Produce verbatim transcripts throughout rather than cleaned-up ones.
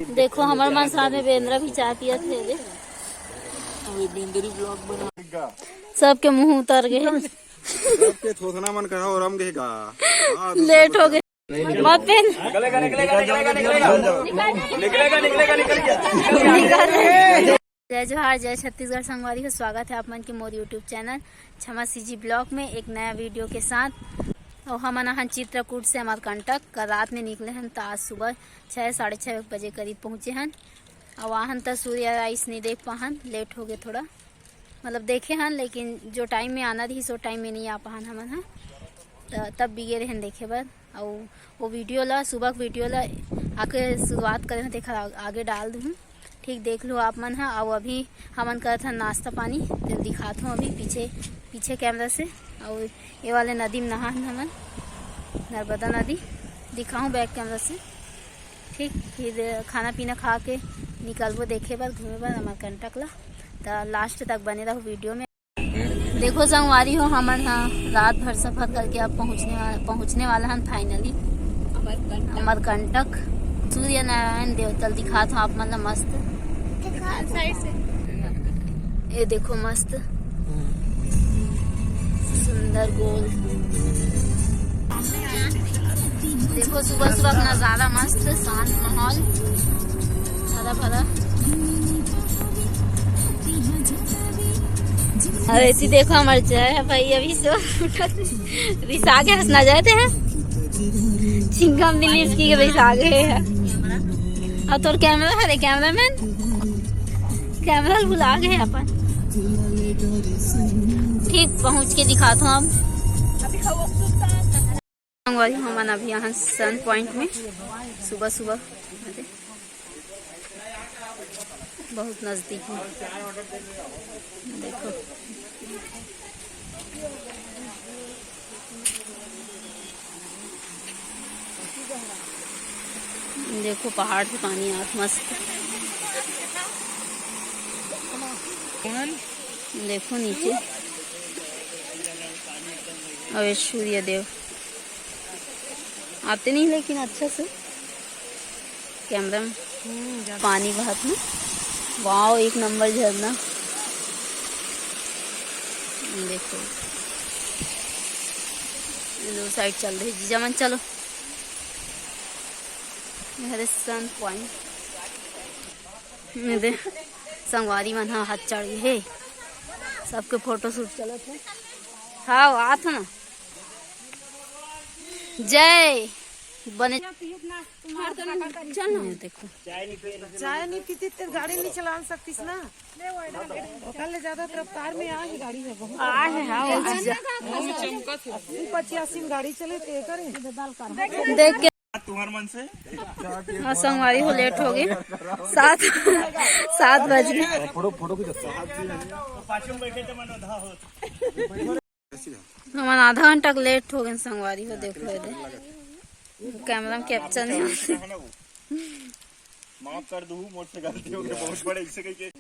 देखो, हमर मन साथ में बेंदरा भी चाय पियत हे रे। अभी बेंदरी ब्लॉग बना। सबके मुंह उतर गए। सबके थोथना मन करा ओरम गए गा। हाँ, लेट हो गए। मत पहन। निकलेगा, निकलेगा, निकलेगा, निकलेगा। निकलेगा, निकलेगा, निकलेगा। निकल। जय जोहार, जय छत्तीसगढ़ संगवारी हो, स्वागत है आप मन के मोर YouTube चैनल छमा सीजी ब्लॉग में एक नया वीडियो के साथ। और हमन आहन चित्रकूट से अमरकंटक, कल रात में निकले हन, तो आज सुबह छः, साढ़े छः बजे करीब पहुँचे हन। और आहन तो सूर्य राइस नहीं देख पाहन, लेट हो गए थोड़ा, मतलब देखे हन, लेकिन जो टाइम में आना रही, सो टाइम में नहीं आ पाहन हमन ह। त-, तब भी गे रहन देखे बर। अउ वो वीडियो ला, सुबह के वीडियो ला आके शुरुआत करे हन, तेखर आ-, आगे डाल दूँ। ठीक, देख लो आप मन ह। अउ अभी हमन करत हन नाश्ता पानी, तेन दिखात हूँ अभी पीछे, पीछे कैमरा से। अउ ये वाले नदी में नहान हमन, नर्मदा नदी, दिखाऊँ बैक कैमरा से। ठीक, फिर खाना पीना खा के निकलबो देखे बर, घूमे बर अमरकंटक ला। त लास्ट तक बने रहो वीडियो में। देखो संगवारी हो, हमन ह रात भर सफर करके अब पहुँचने वाला, पहुँचने वाला हन फाइनली अमरकंटक। सूर्य नारायण देवता ल दिखात हूँ आप मन ला मस्त। साइड से। ये देखो मस्त सुंदर गोल। देखो सुबह सुबह का नजारा मस्त, शांत माहौल, हरा भरा। अरे इसी देखो हमारे जय है भाई, अभी सो उठा। रिसा के हंसना जाते हैं। चिंगम दिलीप की रिसा गए है। और तोर कैमरा है रे, कैमरामैन, कैमरा भुला गए अपन। ठीक, पहुंच के दिखाता हूँ अब। संगवारी, हमन अभी यहाँ सन पॉइंट में सुबह सुबह बहुत नजदीक है। देखो, देखो पहाड़ से पानी आत मस्त। देखो नीचे, अउ सूर्य देव आते नहीं, लेकिन अच्छा से कैमरा में पानी बहत ना। वाओ, एक नंबर झरना। देखो, दो साइड चल रही जीजा मन, चलो। ये हरे सन पॉइंट। ये दे, संगवारी मन ह हाथ चढ़ गए हे, सबके फोटो शूट चलत हे। हाँ, आत हो ना। जय बने। चल ना। ये देखो। चाय नहीं पीती तो गाड़ी नहीं चला सकतीस ना। कल ज्यादा रफ्तार में आ ही गाड़ी है बहुत। आ है, हाँ, वो जीजा। अस्सी पचासी में गाड़ी चले तो ये करे। देख के। तुम्हार मन से। हाँ, संगवारी हो, लेट हो गए, सात, सात बज गए। हमन आधा घंटा के लेट हो गए संगवारी हो। देखो ये दे, कैमरा में कैप्चर नहीं होते। माफ कर दू, मोर से गलती हो गई, बहुत बड़े इसे कह के।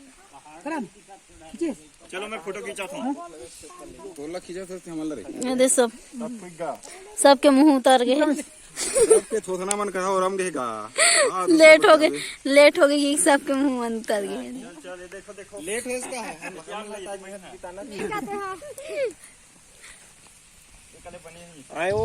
चलो, मैं फोटो खींचा था। तोला खींचा था, हमला रे। ये दे सब, सबके मुंह उतर गए। सबके थोथना मन कहा ओरम गए गा। हाँ, तो लेट सब हो गए, बता दे। लेट हो गए कि सबके मुंह मन उतर गए। चल, चल, ये देखो, देखो। लेट हो इसका है। आए वो।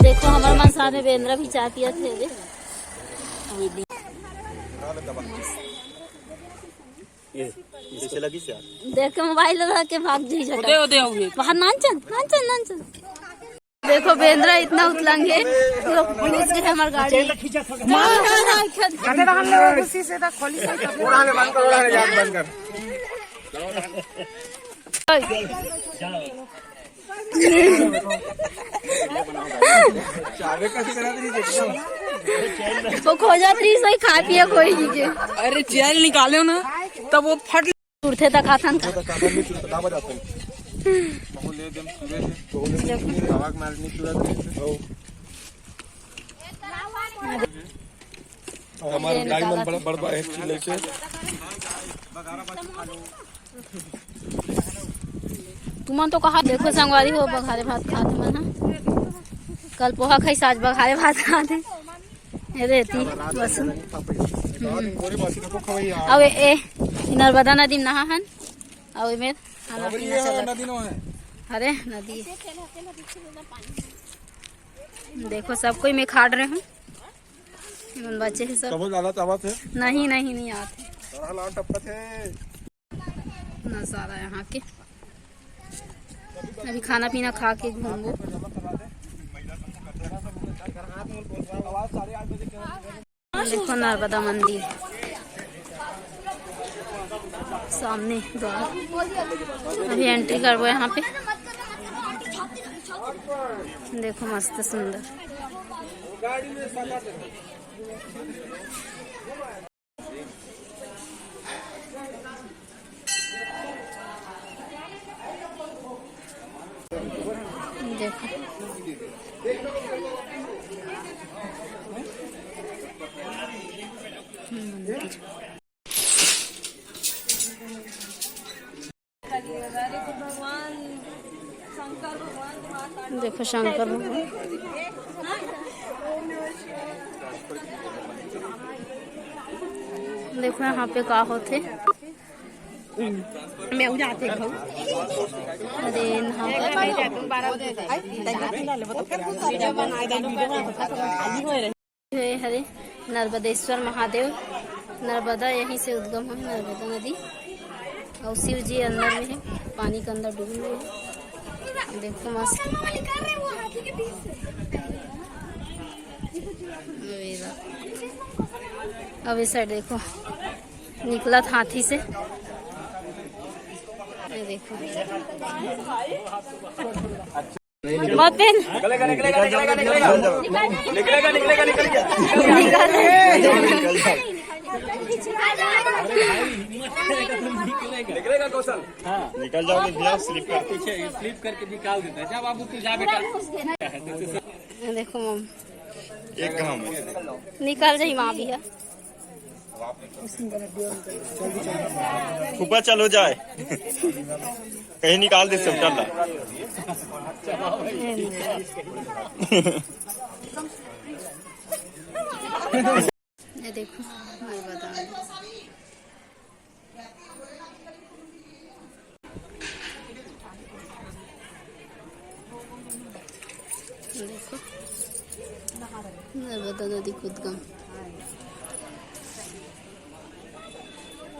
देखो, हमर मन साथ में बेंदरा भी चाय पियत हे रे। कैसे लगी यार? देख के मोबाइल रख के भाग जाई झटक। ओदे, ओदे, ओदे। बाहर नान चल, नान चल, नान चल। देखो बेंदरा इतना उतलंग है, पूरा घुस गए हमारे गाड़ी। मार, मार, मार, खेल। कहते तो हम लोग उसी से था, खोली से था। उड़ा ले, बंद कर, उड़ा ले, यार, बंद कर। चाबे का सिकरा भी नहीं देखता। वो खो जात रही, सोई खा पिए कोई के। अरे चैन निकाले हो ना, तब वो फट उठे तक हाथन का। वो तो काबर नहीं चुरता, काबर जाता है। वो ले देम सूरज है। वो ले देम सूरज। हवा के मार नहीं चुरा दे। हमारे गाड़ी में बड़, बड़, बड़ एक चीज लेके। तुमन तो कहा, देखो संगवारी हो, बघारे भात खात मन ह। कल पोहा खाइस, आज बघारे भात खात हे। ये देती बस। हम्म। अब ए, ए, नर्मदा नदी में नहा हन। अब एमे खाना पीना चलत। नदी नो है। अरे नदी। देखो सब कोई मैं खाड़ रहे हूँ। एमन बचे हैं सब। कबो ज्यादा चावत है। नहीं, नहीं, नहीं आते। सारा लाल टपकत है। नजारा यहाँ के। अभी खाना पीना खा के घूमबो। देखो नर्मदा मंदिर सामने द्वार। अभी एंट्री करबो यहाँ पे। देखो मस्त सुंदर। देखो। हम्म, मंदिर। देखो शंकर भगवान। देखो यहाँ पे का होथे। मैं जाते हूँ। अरे यहाँ पे ये हरे नर्मदेश्वर महादेव, नर्मदा यहीं से उद्गम है, नर्मदा नदी। और शिव जी अंदर में है, पानी के अंदर डूबे हुए हैं। देखो मस्त। अब इस साइड देखो, निकलत हाथी से। ये देखो। मत पहन। निकल। निकल जाओगे भैया, स्लिप कर। पीछे स्लिप करके निकाल देता है। जा बाबू, तू जा बेटा। देखो मम। एक काम है। निकल जाई माँ भी है। फूफा चलो जाए। कहीं निकाल दे सब, चल रहा। ये देखो, मैं बता दूँ। देखो, नर्मदा नदी खुद गम।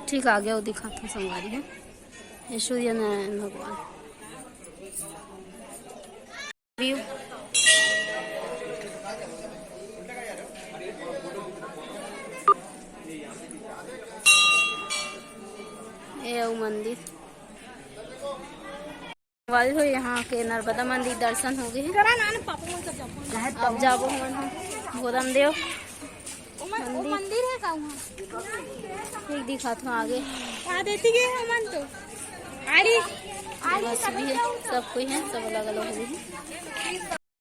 ठीक आगे वो दिखाता हूँ संगवारी है, ये सूर्य नारायण भगवान। व्यू। ये अउ मंदिर। वाली हो, यहाँ के नर्मदा मंदिर दर्शन हो गए। अब जाबो हमन ह भोरम देव। ओमन, ओ मंदिर। मंदिर है का वहाँ? ठीक दिखात हूँ आगे। वहाँ देती गए हमन तो। आरी, आरी बस सब भी है, लोग। सब कोई है, सब अलग अलग हो गए हैं।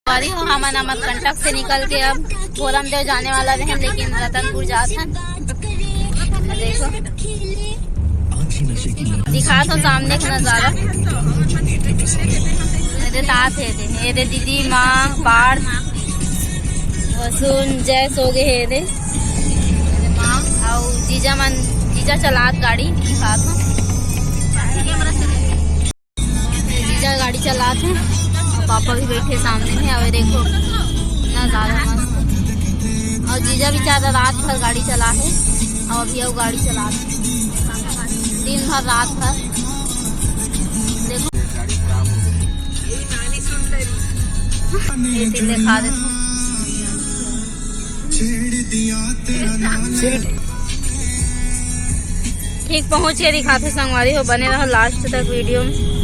अरे हो, हमन अमरकंटक से निकल के अब भोरम देव जाने वाला रहे, लेकिन रतनपुर जात हन। देखो, दिखात हो सामने का नजारा। ये दे तात है, ये दे दीदी, माँ, पार्थ, वसुन, जय सो गए है, ये दे। माँ, अउ जीजा मन, जीजा चलात गाड़ी, दिखात हो। जीजा गाड़ी चलात है, पापा भी बैठे सामने में। अउ देखो, नजारा मस्त। अउ जीजा बेचारा रात भर गाड़ी चला है, अउ अभी अउ गाड़ी चलात है। दिन भर, रात भर। देखो, ये दिखा देते। ठीक, पहुंच के दिखाते संगवारी हो, बने रहो लास्ट तक वीडियो में।